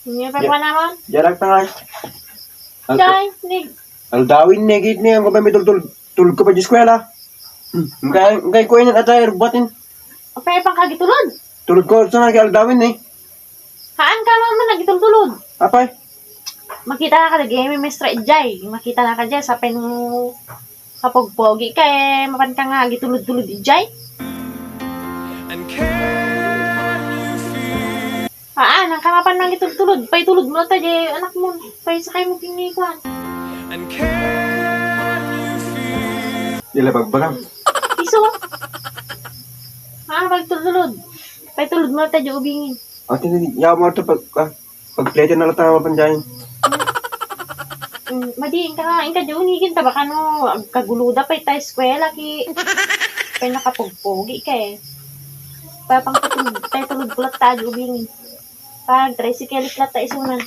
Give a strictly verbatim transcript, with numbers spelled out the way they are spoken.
Nia pay kuan amon? Diarak ta nga. Al-, Jay, ni aldawin ni git ni, ang kubay mi tultul-, tulog ko pa di eskwela. Hmm, kay, kay kuya niyan atay rubatin. Apay pang kagitulod? Tulog ko, sa nga aldawin ni. Haan ka man nagitultulod. Apay? Makita na ka, lagi, may mestra ijay. Makita na ka dyan, sa pen-, kapogpogi ka, eh, mapan ka nga agitulod-tulod ijay. And can you feel Haan, ang kamapan nang itultulod. Paitulod mo ta, di anak mo. Paisakay mo kini kuan. And can you feel Dila pagbalam. Iso. Haan, pagtultulod. Paitulod mo ta, di ubingin. Ate, yaw mo ito pag, ah, pagplete na lang tayo mapanjayin. Mm, madi, inka nga, inka di unigin ta, baka no, agkaguluda pa ita eskwela, ki, kay nakapugpugi ka eh. Papang katulog, tayo tulog ko latta, di ubingin. Pag tricycle latta isunan.